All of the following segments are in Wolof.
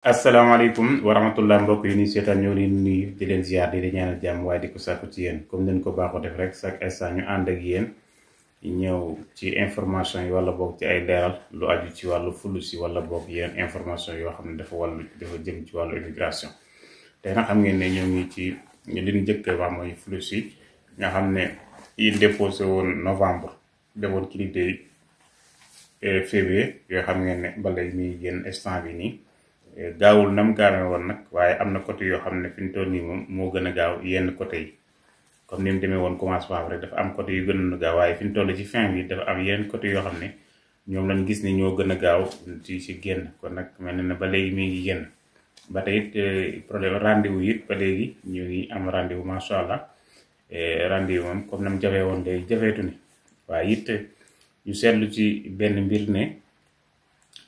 asalaamaaleykum wa rahmatullah mbokk yi ni seetaan ñoo leen nuyu di leen ziar di leen ñaanal jàmm waaye di ko sàkku ci yéen comme leen ko baaxoo def rek chaque instant ñu ànd ak yéen ñëw ci information yi wala boog ci ay leeral lu aju ci wàllu fulus yi wala boog yeneen information yoo xam ne dafa jëm ci wàllu immigration te nag xam ngeen ne ñoo ngi ci li ñu njëkk wax mooy fulus yi nga xam ne yi déposé woon novembre demoon kilité février yoo xam ngeen ne balay muy génn instant bi nii gaawul nam gaawee woon nag waaye am na côté yoo xam ne fi ñu toll nii moom moo gën a gaaw yenn côté yi comme ni mu demee woon commencement bi rek dafa am côté yu gën a gaaw waaye fi ñu toll ci fin bi dafa am yeneen côté yoo xam ne ñoom lañ gis ni ñoo gën a gaaw ci génn kon nag mel na ne ba léegi mi ngi génn ba tey it problème rendez-vous it ba léegi ñu ngi am rendez-vous macha allah rendez-vous moom comme nam jafee woon léegi jafeetu ni waaye it ñu seetlu ci benn mbir ne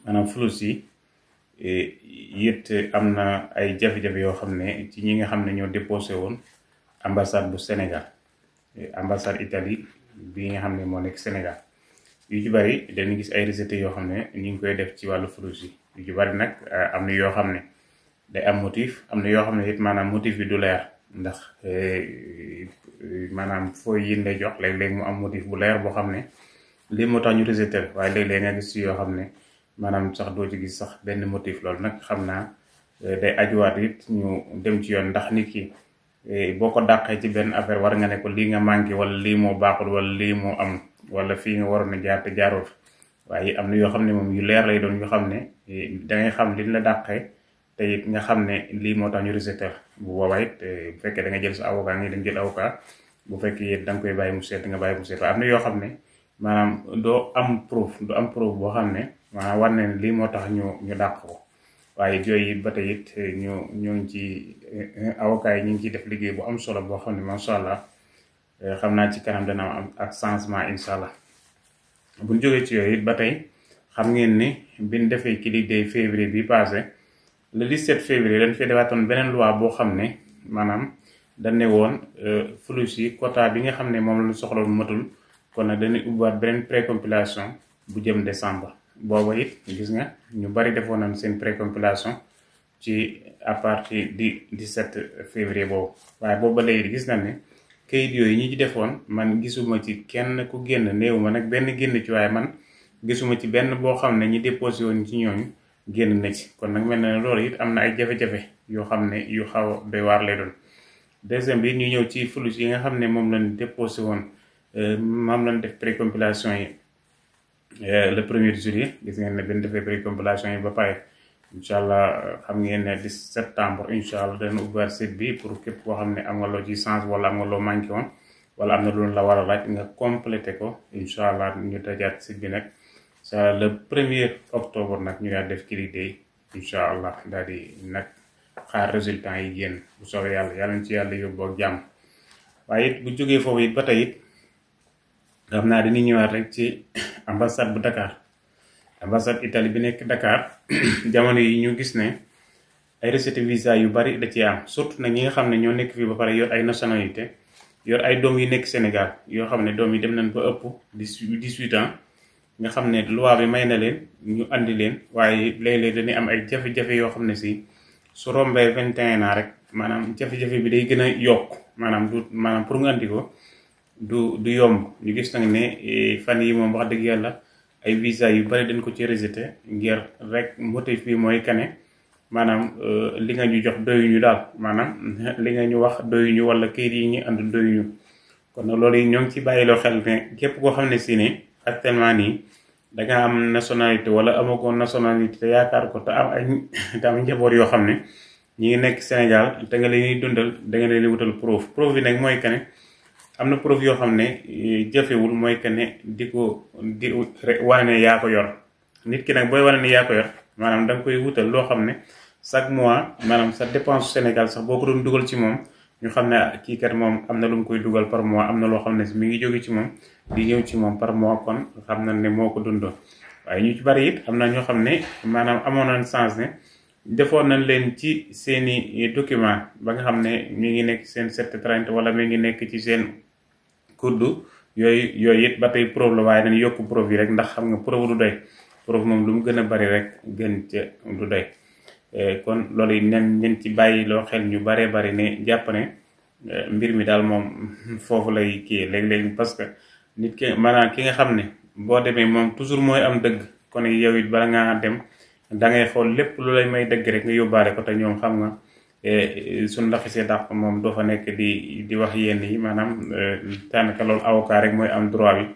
maanaam fulus yi it am na ay jafe-jafe yoo xam ne ci ñi nga xam ne ñoo déposé woon ambassade bu Sénégal ambassade Italie bi nga xam ne moo nekk Sénégal yu ci bari dañuy gis ay rejeté yoo xam ne ñu ngi koy def ci wàllu fulus yi yu ci bari nag am na yoo xam ne day am motif am na yoo xam ne it maanaam motif bi du leer ndax maanaam fooy yi lay jox léeg-léeg mu am motif bu leer boo xam ne lii moo tax ñu rejeté waaye léeg-léeg nga gis ci yoo xam ne maanaam sax doo ci gis sax benn motif loolu nag xam naa day ajuwaat it ñu dem ci yoon ndax nit ki boo ko dàqee ci benn affaire war nga ne ko lii nga manqué wala lii moo baaxul wala lii moo am wala fii nga waroon a jaar te jaarul waaye am na yoo xam ne moom yu leer lay doon yoo xam ne dangay xam liñ la dàqee te it nga xam ne lii moo tax ñu rejeté bu boobaa it bu fekkee da nga jël sa avocat nga dem jël avocat bu fekkee it da nga koy bàyyi mu seet nga bàyyi mu seet waaye am na yoo xam ne maanaam doo am proof boo xam ne maanaam war na ne lii moo tax ñu dàq ko waaye yooyu it ba tey it ñoo ngi ci avocat yi ñu ngi ciy def liggéey bu am solo boo xam ne macha allah xam naa ci kanam dana am ak changement incha allah buñ jógee ci yooyu it ba tey xam ngeen ni biñ defee kilité février bi passé le 17 février dañ fee defaatoon beneen loi boo xam ne maanaam dañ ne woon fulus yi quota bi nga xam ne moom la soxla matul kon nag dañuy ubbiwaat beneen précompilation bu jëm décembre. booba it gis nga ñu bari defoon nañ seen précompilation ci à partir du 17 février boobu waaye boobu ba léegi gis nañ ne kayit yooyu ñi ci defoon man gisuma ci kenn ku génn néew ma nag benn génn ci waaye man gisuma ci benn boo xam ne ñi déposé woon ci ñooñu génn na ci kon nag mel na ne loolu it am na ay jafe-jafe yoo xam ne yu xaw a doy waar lay doon. deuxième bi ñu ñëw ci fulus yi nga xam ne moom lañ déposé woon moom lañ def précompilation yi le 1er juillet gis ngeen ne benn defee précompilation yi ba pare incha allah xam ngeen ne 10 septembre incha allah dana ubbiwaat site bi pour képp koo xam ne am nga loo ci change wala am nga loo manqué woon wala am na loolu la war a laaj nga complété ko incha allah ñu dajaat site bi nag sa le 1er octobre nag ñu daal def kilité incha allah daal di nag xaar résultat yi génn bu soobee yàlla nañ ci yàlla yóbbu ak jàmm waaye it bu jógee foofu it ba tey it xam naa dañuy ñëwaat rek ci ambassade bu Dakar ambassade Italie bi nekk Dakar jamono yi ñu gis ne ay rejeté visa yu bari da ci am surtout nag ñi nga xam ne ñoo nekk fii ba pare yor ay nationalité yor ay doom yu nekk Sénégal yoo xam ne doom yi dem nañ ba ëpp 18 ans nga xam ne loi bi may na leen ñu andi leen waaye léeg-léeg dañuy am ay jafe-jafe yoo xam ne si su rombee 21 ans rek maanaam jafe-jafe bi day gën a yokk maanaam pour nga andi ko du yomb ñu gis nag ne fan yi moom wax dëgg yàlla ay visa yu bari dañ ko ci rejeté ngir rek motif bi mooy kane maanaam li nga ñu jox doyuñu daal maanaam li nga ñu wax doyuñu wala kayit yi ñu ànd doyuñu kon nag loolu yi ñoo ngi ci bàyyiloo xel ne képp koo xam ne si ne actuellement nii danga am nationalité wala amagoo nationalité te yaakaar ko te am njaboot yoo xam ne ñi ngi nekk Sénégal te nga leen di dundal da nga leen di wutal preuve bi nag mooy kane am na preuve yoo xam ne jafewul mooy que ne di wane ne yaa ko yor nit ki nag booy wane ne yaa ko yor maanaam da nga koy wutal loo xam ne chaque mois maanaam sa dépense Sénégal sax boo ko doon dugal ci moom ñu xam ne kii kat moom am na lu mu koy dugal par mois am na loo xam ne mi ngi jóge ci moom di ñëw ci moom par mois kon xam na ne moo ko dundoon waaye ñu ci bari it am na ñoo xam ne maanaam amoon nañ chance ne defoon nañ leen ci seeni document ba nga xam ne mi ngi nekk seen 730 wala mi ngi nekk ci seen kuddu yooyu it ba tey preuve la waaye dañu yokk preuve yi rek ndax xam nga preuve du doy preuve moom lu mu gën a bari rek gën ca du doy kon loolu yi nen ci bàyyi loo xel ñu baree bari ne jàpp ne mbir mi daal moom foofu lay kii léeg-léeg parce que nit ki maanaam ki nga xam ne boo demee moom toujours mooy am dëgg kon yow it bala ngaa dem da ngay xool lépp lu lay may dëgg rek nga yóbbaale ko te ñoom xam nga suñ la xisee dàq moom doo fa nekk di wax yenn yi maanaam daanaka loolu avocat rek mooy am droit bi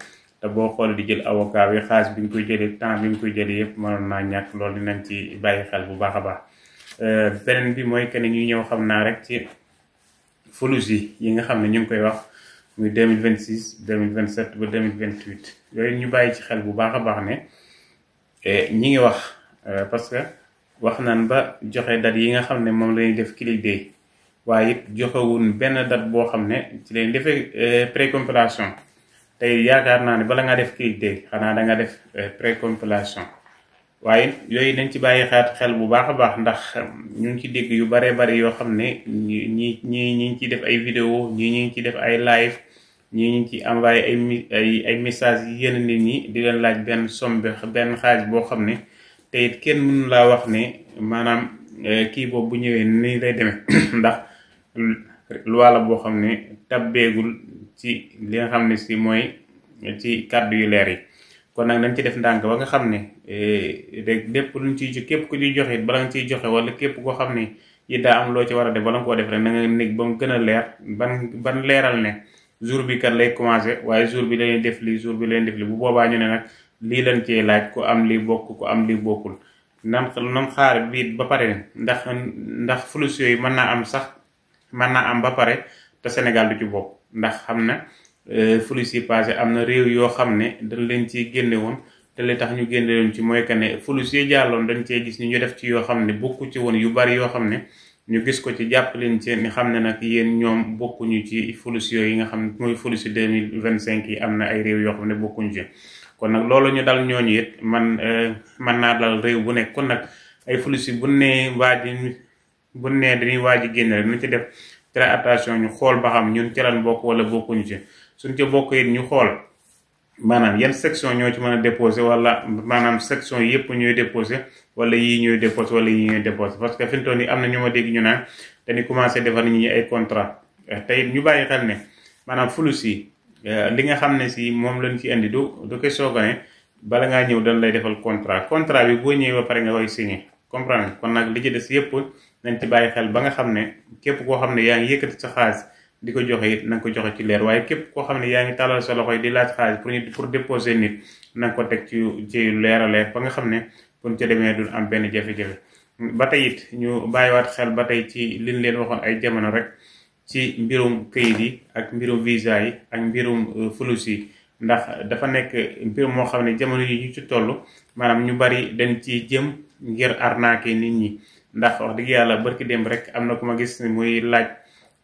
te boo xool di jël avocat bi xaalis bi nga koy jëlee temps bi nga koy jëlee yëpp mënoon naa ñàkk loolu dinañ ci bàyyi xel bu baax a baax. beneen bi mooy que ni ñu ñëw xam naa rek ci fulus yi nga xam ne ñu ngi koy wax muy 2026 2027 ba 2028 yooyu ñu bàyyi ci xel bu baax a baax ne ñi ngi wax parce que wax naan ba joxe date yi nga xam ne moom lañuy def click day waaye it joxewun benn date boo xam ne ci lañ defee précompilation tey yaakaar naa ne bala nga def click day xanaa da nga def précompilation waaye yooyu nañ ci bàyyi xel bu baax a baax ndax ñu ngi ci dégg yu baree bari yoo xam ne ñi ngi ciy def ay vidéo ñi ngi ciy def ay live ñi ngi ci envoyé ay message yi yenn nit ñi di leen laaj benn somme benn xaalis boo xam ne te it kenn mënu laa wax ne maanaam kii boobu bu ñëwee nii lay demee ndax loi la boo xam ne tabbeegul ci li nga xam ne si mooy ci kàddu yu leer yi kon nag dañ ci def ndànk ba nga xam ne rek lépp luñ ciy képp ku ciy joxe it bala nga ciy joxe wala képp koo xam ne yi daa am loo ci war a def bala nga koo def rek na nga nekk ba mu gën a leer ban leeral ne jour bi kat lay commencé waaye jour bi lañuy def lii jour bi lañuy def lii bu boobaa ñu ne nag lii lañ cee laaj ku am lii bokk ku am lii bokkul nan xaar bii ba pare ndax fulus yooyu mën naa am ba pare te Sénégal du ci bokk ndax xam na fulus yi passé am na réew yoo xam ne dañ leen ci génne woon te li tax ñu génne woon ci mooy que ne fulus yi jàlloon dañ cee gis ni ñu def ci yoo xam ne bokku ci woon yu bari yoo xam ne ñu gis ko ci jàpp leen ci ni xam ne nag yéen ñoom bokkuñu ci fulus yooyu yi nga xam ne mooy fulus yi 2025 yi am na ay réew yoo xam ne bokkuñu ci kon nag loolu ñu dal ñooñu it man naa dal réew bu nekk kon nag ay fulus yi bu nee dañuy waaj génne rek ñu ci def très attention ñu xool ba xam ñun ci lan bokk wala bokkuñu ci suñ ca bokk it ñu xool maanaam yan section ñoo ci mën a déposé wala maanaam section yëpp ñooy déposé wala yii ñooy déposé wala yii ñooy déposé parce que fi mu toll nii am na ñu ma dégg ñu naan dañuy commencé defar nit ñi ay contrat tey ñu bàyyi xel ne maanaam fulus yi li nga xam ne si moom lañ ci indi du question que ne bala ngaa ñëw dañ lay defal contrat bi boo ñëwee ba pare nga koy signé comprendre kon nag li ci des yëpp nañ ci bàyyi xel ba nga xam ne képp koo xam ne yaa ngi yëkkati sa xaalis di ko joxe it na nga ko joxe ci leer waaye képp koo xam ne yaa ngi tàllal sa loxo yi di laaj xaalis pour déposer nit na nga ko teg ci leer a leer ba nga xam ne buñ ca demee du am benn jafe-jafe ba tey it ñu bàyyiwaat xel ba tey ci liñ leen waxoon ay jamono rek ci mbirum këyit yi ak mbirum visa yi ak mbirum fulus yi ndax dafa nekk mbir moo xam ne jamono yi ñu ci toll maanaam ñu bari dañ ci jëm ngir arnaquer nit ñi ndax wax dëgg yàlla barki démb rek am na ku ma gis muy laaj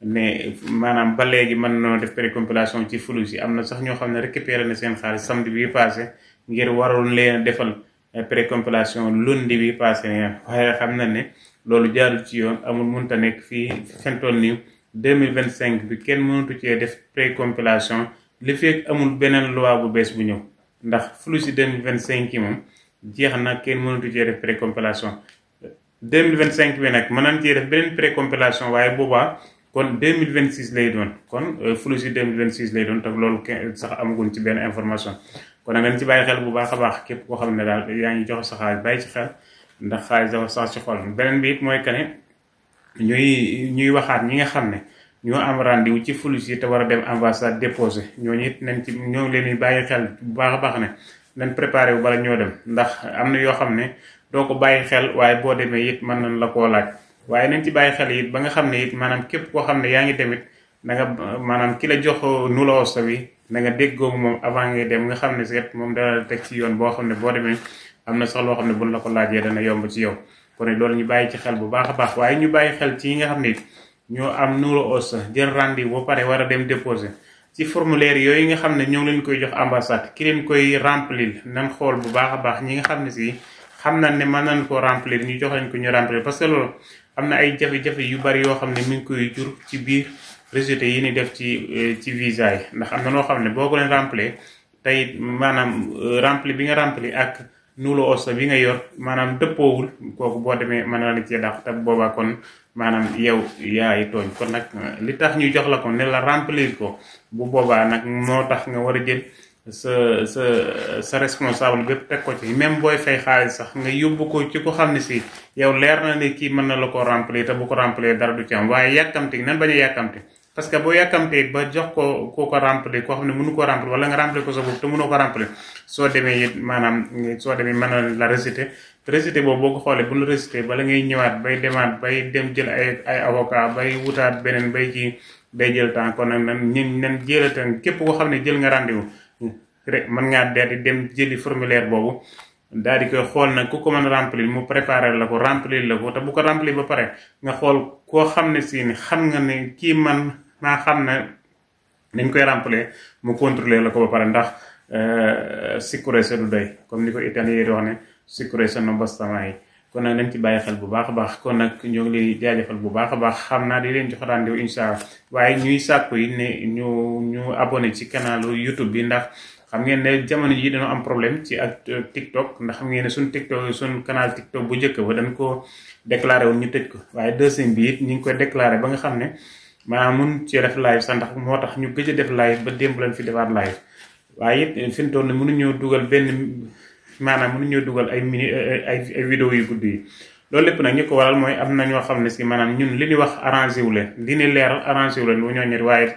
ne maanaam ba léegi mën noo def précompilation ci fulus yi am na sax ñoo xam ne récupéré na seen xaalis samedi bi passé ngir waroon leen defal précompilation lundi bi passé waaye xam na ne loolu jaarul ci yoon amul mënta nekk fii fentoon nii 2025 bi kenn mënatu cee def précompilation li fekk amul beneen loi bu bees bu ñëw ndax fulus yi 2025 yi moom jeex na kenn mënatu cee def précompilation 2025 bi nag mën nañ cee def beneen précompilation waaye boobaa kon 2026 lay doon kon fulus yi 2026 lay doon te loolu sax amaguñ ci benn information kon nag dañ ci bàyyi xel bu baax a baax képp koo xam ne daal yaa ngi joxe sa xaalis bàyyi ci xel ndax xaalis dafa sax ci xol beneen bi it mooy que ne ñuy waxaat ñi nga xam ne ñoo am rendez-vous ci fulus yi te war a dem ambassade déposé ñooñu it nañ ci ñoo ngi leen di bàyyi xel bu baax a baax ne nañ préparé bu bala ñoo dem ndax am na yoo xam ne doo ko bàyyi xel waaye boo demee it mën nañ la koo laaj waaye nañ ci bàyyi xel it ba nga xam ne it maanaam képp koo xam ne yaa ngi demit na nga maanaam ki la jox nu la osta bi na nga déggoo moom avant ngay dem nga xam ne seet moom dana la teg ci yoon boo xam ne boo demee am na sax loo xam ne buñ la ko laajee dana yomb ci yow kon loolu ñu bàyyi ci xel bu baax a baax waaye ñu bàyyi xel ci yi nga xam ne ñoo am nu la osta jël rendez-vous ba pare war a dem déposer ci formulaire yooyu nga xam ne ñoo ngi leen koy jox ambassade ki leen koy remplir nan xool bu baax a baax ñi nga xam ne si xam na ne mën nañ koo remplir ñu jox leen ko ñu remplir parce que loolu am na ay jafe-jafe yu bari yoo xam ne mi ngi koy jur ci biir résultats yi ni def ci visa yi ndax am na noo xam ne boo ko leen remplir tey maanaam rempli bi nga rempli ak nulo osa bi nga yor maanaam dëppoowul kooku boo demee mën na la cee dàq te boobaa kon maanaam yow yaay tooñ kon nag li tax ñu jox la ko ne la remplir ko bu boobaa nag moo tax nga war a jël sa responsable bépp teg ko ci même booy fay xaalis sax nga yóbbu ko ci ko xam ne si yow leer na ne kii mën na la ko remplir te bu ko remplir dara du ci am waaye yàkkamti nan bañ a yàkkamti parce que boo yàkkamtee ba jox ko ko remplir koo xam ne mënu ko remplir wala nga remplir ko sa bopp te mënoo ko remplir soo demee it maanaam soo demee mën na la récité boobu boo ko xoolee bu la récité bala ngay ñëwaat bay demaat bay dem jël ay avocat bay wutaat beneen bay ci day jël temps kon nag nan jëlatan képp koo xam ne jël nga rendez-vous rek mën ngaa daal di dem jëli formulaire boobu daal di koy xool nag ku ko mën a remplir mu préparer la ko remplir la ko te bu ko remplir ba pare nga xool koo xam ne si ni xam nga ne kii man maa xam ne nañ koy remplir mu contrôler la ko ba pare ndax sicurezza du doy comme ni ko italien yi di wax ne sicurezza non basta mai kon nag nañ ci bàyyi xel bu baax a baax kon nag ñoo ngi lay jaajëfal bu baax a baax xam naa di leen jox rendez-vous incha allah waaye ñuy sàkku yi ne ñu abonné ci kanalu YouTube bi ndax xam ngeen ne jamono ji dañoo am problème ci ak TikTok ndax xam ngeen ne suñ canal TikTok bu njëkk ba dañ ko déclaré woon ñu tëj ko waaye deuxième bi it ñu ngi koy déclaré ba nga xam ne maanaam mun ci def live sax ndax moo tax ñu gëj a def live ba démb leen fi defaat live waaye it fi mu toll nii mënuñoo dugal maanaam mënuñoo dugal ay vidéo yu gudd yi loolu lépp nag ñu ko waral mooy am na ñoo xam ne si maanaam ñun li ñuy wax arrangé wu leen li ñuy leeral arrangé wu leen bu ñoo ñet waaye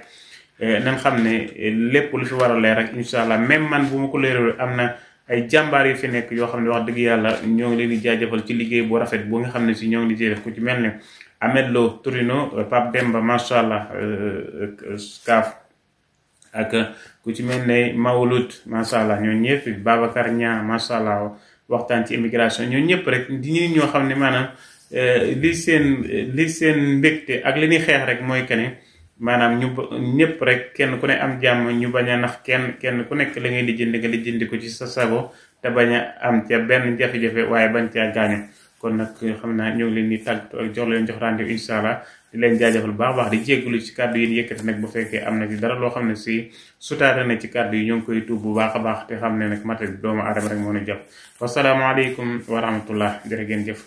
nañ xam ne lépp lu fi war a leer rek incha allah même man bu ma ko leeral am na ay jàmbaar yu fi nekk yoo xam ne wax dëgg yàlla ñoo ngi leen di jaajëfal ci liggéey bu rafet bu nga xam ne si ñoo ngi di def ku ci mel ne Ahmed Lo Torino Pape Demba macha allah Kaaf ak ku ci mel ne Mawlud macha allah ñoo ñëpp Babacar Niang macha allah waxtaan ci immigration ñoo ñëpp rek di ñu ñoo xam ne maanaam li seen mbégte ak li ñuy xeex rek mooy que ne maanaam ñu ñëpp rek kenn ku ne am jàmm ñu bañ a nax kenn ku nekk la ngay lijjanti nga lijjanti ko ci sa sago te bañ a am ca benn jafe-jafe waaye bañ caa gaañu kon nag xam naa ñoo ngi leen di tàggatoo ak jox leen jox rendez-vous incha allah di leen jaajëfal baax baax di jégalu ci kàddu yi yëkkati nag bu fekkee am na ci dara loo xam ne si sutaate na ci kàddu yi ñoo ngi koy tuub bu baax a baax te xam ne nag matal doomu aadama rek moo ñu jàpp wasalaamaaleykum wa rahmatullah jërë ngeen jëf